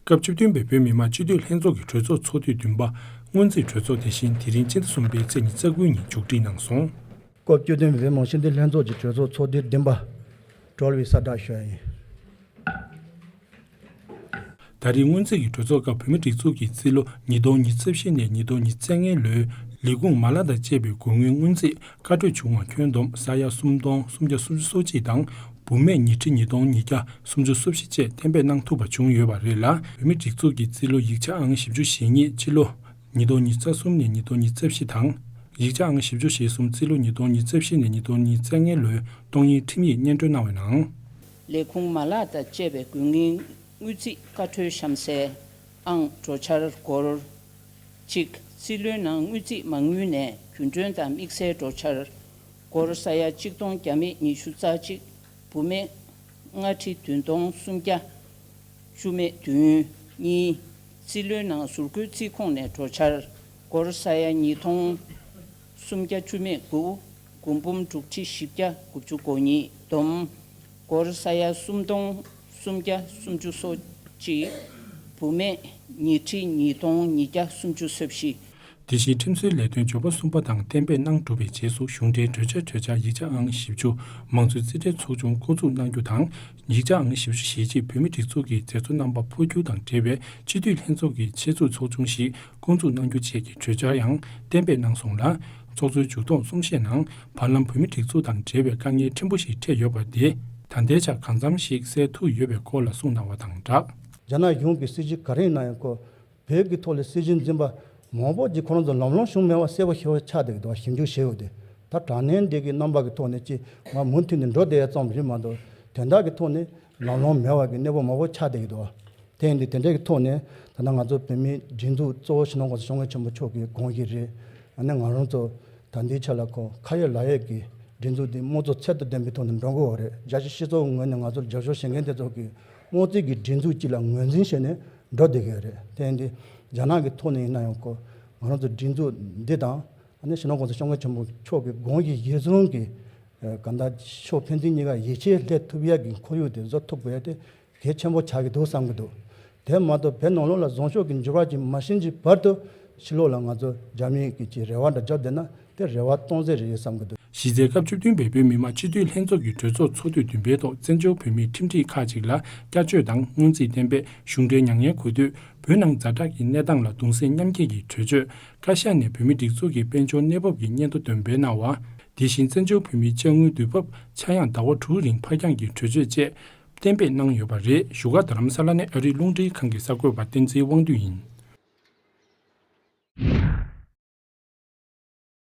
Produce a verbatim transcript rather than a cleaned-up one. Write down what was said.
སྐབས་བཅུ་བདུན་པའི་བོད་མི་མང་སྤྱི་འཐུས་ལྷན་ཚོགས་ཀྱི་གྲོས་ཚོགས་ཚོགས་དུས་བདུན་པ་སྔོན་རྩིས་གྲོས་ཚོགས་དེ་བཞིན་དེ་རིང་སྤྱི་ཟླ་གསུམ་པའི་ཚེས་ཉི་ཤུ་རྩ་དགུ་ཉིན་མཇུག་སྒྲིལ་གནང་སོང་། སྐབས་བཅུ་བདུན་པའི་བོད་མི་མང་སྤྱི་འཐུས་ལྷན་ཚོགས་ཀྱི་གྲོས་ཚོགས་ཚོགས་དུས་བདུན་པ་གྲོལ་བའི་གསལ་བསྒྲགས་ཞུ་ཡ་ཡིན། ད་རེས་སྔོན་རྩིས་ཀྱི་གྲོས་ཚོགས་སྐབས་བོད་མིའི་སྒྲིག་འཛུགས་ཀྱི་རྩིས་ལོ་ཉིས་སྟོང་ཉི་ཤུ་རྩ་བཞི་ནས་ཉིས་སྟོང་ཉི་ཤུ་རྩ་ལྔའི་ལོའི་ལས་ཁུངས་མ་ལག་དང་བཅས་པའི་དགོས་དངུལ་སྔོན་རྩིས་བཀའ་འཁྲོལ་བྱུང་བ་ཁྱོན་བསྡོམས་ས་ཡ་སུམ་སྟོང་སུམ་བརྒྱ་སུམ་ཅུ་སོ་གཅིག་དང་། བུད་མེད་ཉིས་ཁྲི་ཉིས་སྟོང་ཉིས་བརྒྱ་སུམ་ཅུ་སོ་བཞི་བཅས་གཏན་འབེབས་གནང་ཐུབ་པ་བྱུང་ཡོད་པ་རེད་ལ། བོད་མིའི་སྒྲིག་འཛུགས་ཀྱི་རྩིས་ལོ་ཡིག་ཆ་ཨང་བཞི་བཅུ་ཞེ་གཉིས་སྤྱི་ལོ་ཉིས་སྟོང་ཉི་ཤུ་རྩ་གསུམ་ནས་ཉིས་སྟོང་ཉི་ཤུ་རྩ་བཞི་དང་། ཡིག་ཆ་ཨང་བཞི་བཅུ་ཞེ་གསུམ་རྩིས་ལོ་ཉིས་སྟོང་ཉི་ཤུ་རྩ་བཞི་ནས་ཉིས་སྟོང་ཉི་ཤུ་རྩ་ལྔའི་ལོའི་གཏོང་ཡིག་ཁྲིམས་ཡིག་སྙན་སྒྲོན་གནང་བའི་ནང་། ལས་ཁུངས་མ་ལག་དང་བཅས་པའི་དགོས་ངེས་དངུལ་རྩིས་བཀའ་འཁྲོལ་གཤམ་གསལ། ཨང་འགྲོ་འཆར་སྒོར། གཅིག་རྩིས་ལོའི་ནང་དངུལ་རྩིས་མ་དངུལ་ནས་རྒྱུན་གྲོན་དང་དམིགས་བསལ་འགྲོ་འཆར་སྒོར་ས་ཡ་གཅིག་སྟོང་བརྒྱ་མེད་ཉི་ཤུ་རྩ་གཅིག་བུད་མེད་ལྔ་ཁྲི་བདུན་སྟོང་སུམ་བརྒྱ་བཅུ་མེད་བདུན། གཉིས། རྩིས་ལོའི་ནང་ཟུར་བཀོལ་རྩིས་ཁོངས་ནས་འགྲོ་འཆར་སྒོར་ས་ཡ་ཉིས་སྟོང་སུམ་བརྒྱ་བཅུ་མེད་དགུ། སྒོར་འབུམ་དྲུག་ཁྲི་བཞི་བརྒྱ་དགུ་བཅུ་གོ་གཉིས་བསྡོམས། སྒོར་ས་ཡ་སུམ་སྟོང་སུམ་བརྒྱ་སུམ་ཅུ་སོ་གཅིག་བུད་མེད་ཉིས་ཁྲི་ཉིས་སྟོང་ཉིས་བརྒྱ་སུམ་ཅུ་སོ་བཞི། དེ་བཞིན་ཁྲིམས་བཟོའི་ལས་དོན་འབྱོར་པ་གསུམ་པ་དང་གཏན་འབེབས་གནང་གྲུབ་པའི་རྗེས་སུ་གཞུང་འབྲེལ་གྲོས་ཆོད་གྲོས་འཆར་ཡིག་ཆ་ཨང་བཞི་བཅུ་མང་གཙོའི་རྩིས་ཁྲའི་ཚོགས་ཆུང་བསྐོ་འཛུགས་གནང་རྒྱུ་དང་། ཡིག་ཆ་ཨང་བཞི་བཅུ་ཞེ་གཅིག་བོད་མིའི་སྒྲིག་འཛུགས་ཀྱི་མཛད་གཙོ་རྣམ་པ་འཕོ་འགྱུར་དང་འབྲེལ་བའི་སྤྱི་འཐུས་ལྷན་ཚོགས་ཀྱི་ཆེད་འཛུགས་ཚོགས་ཆུང་ཞིག་བསྐོ་འཛུགས་གནང་རྒྱུ་བཅས་ཀྱི་གྲོས་འཆར་ཡང་གཏན་འབེབས་གནང་སོང་ལ། ཚོགས་གཙོའི་མཇུག་སྡོམ་གསུང་བཤད་ནང་བར་ལམ་བོད་མིའི་སྒྲིག་འཛུགས་དང་འབྲེལ་བའི་དཀའ་ངལ་ཕྲན་བུ་ཞིག་འཕྲད་ཡོད་པ་དེ་ད་ལྟའི་ཆར་གང་འཚམ་ཞིག་སེལ་ཐུབ་ཡོད་པའི་སྐོར་ལ་གསུངས་གནང་བ་དང་སྦྲགས། རྒྱ་ནག་གཞུང་གི་སྲིད་བྱུས་ག་རེ་ཡིན་ན་ཡང་ཁོ། བོད་ཀྱི་ཐོག་ལ་སྲིད་བྱུས་འཛིན་པ་མང་པོ་ཅིག་ཁོ་རང་ཚོ་ལམ་ལྷོང་བྱུང་མེད་པ་གསལ་པོ་ཞེ་པོ་ཆགས་བསྡད་ཀྱི་འདུག་བ། ཞིབ་འཇུག་བྱས་ཡོད་དེ། ད་དྲང་གནས་འདི་གི་རྣམ་པ་གི་ཐོག་ནས་ཅིག་མར་མུ་མཐུད་ནས་འགྲོ་བསྡད་ཡ་ཙམ་རེད་མ་གཏོགས་དོན་དག་གི་ཐོག་ནས་ལམ་ལྷོང་མེད་པ་གི་གནས་བབ་མང་པོ་ཆགས་བསྡད་ཀྱི་འདུག་བ། དེ་ཡིན་དུས་དེ་འདྲའི་གི་ཐོག་ནས་ད་ལྟ་ང་ཚོ་བོད་མིའི་སྒྲིག་འཛུགས་གཙོ་བོ་སྤྱི་ནོར་༸གོང་ས་༸སྐྱབས་མགོན་ཆེན་པོ་མཆོག་གི་དགོངས་གཞི་རེད། ཨ་ནི་ང་རང་ཚོ་ད་ལྟའི་ཆ་ལ་ཁོ་ཁ་ཡོད་ལག་ཡོད་ཀྱི་སྒྲིག་འཛུགས་འདི་དམངས་གཙོ་ཚད་དང་ལྡན་པའི་ཐོག་ནས་འགྲོ་དགོས་པ་རེད། རྒྱལ་སྤྱིའི་སྤྱི་ཚོགས་ངོས་ནས་ང་ཚོར་རྒྱབ་སྐྱོར་བྱེད་མཁན་དེ་ཚོ་གིས་དམངས་གཙོའི་གི་སྒྲིག་འཛུགས་གཅིག་ལ་ངོས་འཛིན་བྱས་ནས་འགྲོ་བསྡད་ཀྱི་ཡོད་རེད། དེ་ཡིན་དུས་རྒྱ་ནག་གི་ཐོག་ནས་ཡིན་ན་ཡང་ཁོ་ང་རང་ཚོ་སྒྲིག་འཛུགས་འདི་དང་ཨ་ནི་སྤྱི་ནོར་༸གོང་ས་༸སྐྱབས་མགོན་ཆེན་པོ་མཆོག་གི་དགོངས་གཞི་གཞིར་བཟུང་གི་ཨ་གང་ལྟར་ཕྱོགས་ཕན་ཚུན་གཉིས་ཀ་ཡིད་ཆེས་སླེབས་ཐུབ་ཡ་གི་ཁོར་ཡུག་དེ་བཟོ་ཐུབ་དགོས་ཡ་དེ་གལ་ཆེན་པོ་ཆགས་ཀྱི་འདུག་བསམ་གྱི་འདུག་དེ་མ་གཏོགས་བོད་ནང་ལོགས་ལ་བཟང་ཕྱོགས་ཀྱི་འགྱུར་བ་ཅིག་མ་ཕྱིན་གྱི་བར་དུ་ཕྱི་ལོགས་ལ་ང་ཚོ་རྒྱ་མི་གི་ཅིག་རེ་བ་འདྲ་བརྒྱབ་བསྡད་ན་དེ་རེ་བ་སྟོང་ཟད་རེད་བསམ་གྱི་འདུག་གཞི་རྩའི་སྐབས་བཅུ་བདུན་པའི་བོད་མི་མང་སྤྱི་འཐུས་ལྷན་ཚོགས་ཀྱི་གྲོས་ཚོགས་ཚོགས་དུས་བདུན་པའི་ཐོག་བཙན་བྱོལ་བོད་མིའི་ཁྲིམས་སྒྲིག་ཁག་ཅིག་ལ་བསྐྱར་བཅོས་དང་སྔོན་རྩིས་གཏན་འབེབས། གཞུང་འབྲེལ་མྱ་ངན་གུས་འདུད། བོད་ནང་ཛ་དྲག་གི་གནས་སྟངས་ལ་གདུང་སེམས་མཉམ་སྐྱེད་ཀྱི་གྲོས་ཆོད། བཀའ་ཤག་ནས་བོད་མིའི་སྒྲིག་འཛུགས་ཀྱི་དཔལ་འབྱོར་གནས་བབ་ཀྱི་སྙན་ཐོ་འདོན་སྤེལ་གནང་བ། དེ་བཞིན་བཙན་བྱོལ་བོད་མིའི་དཔྱ་དངུལ་དུས་བབ་ཆག་ཡང་ཟླ་བ་དྲུག་རིང་ཕར་འགྱངས་ཀྱི་གྲོས་ཆོད་བཅས་གཏན་འབེབས་གནང་ཡོད་པ་རེད། བཞུགས་སྒར་རྡ་རམ་ས་ལ་ནས་ཨ་རིའི་རླུང་འཕྲིན་ཁང་གི་གསར་འགོད་པ་བསྟན་འཛིན་དབང་འདུས་ཡིན།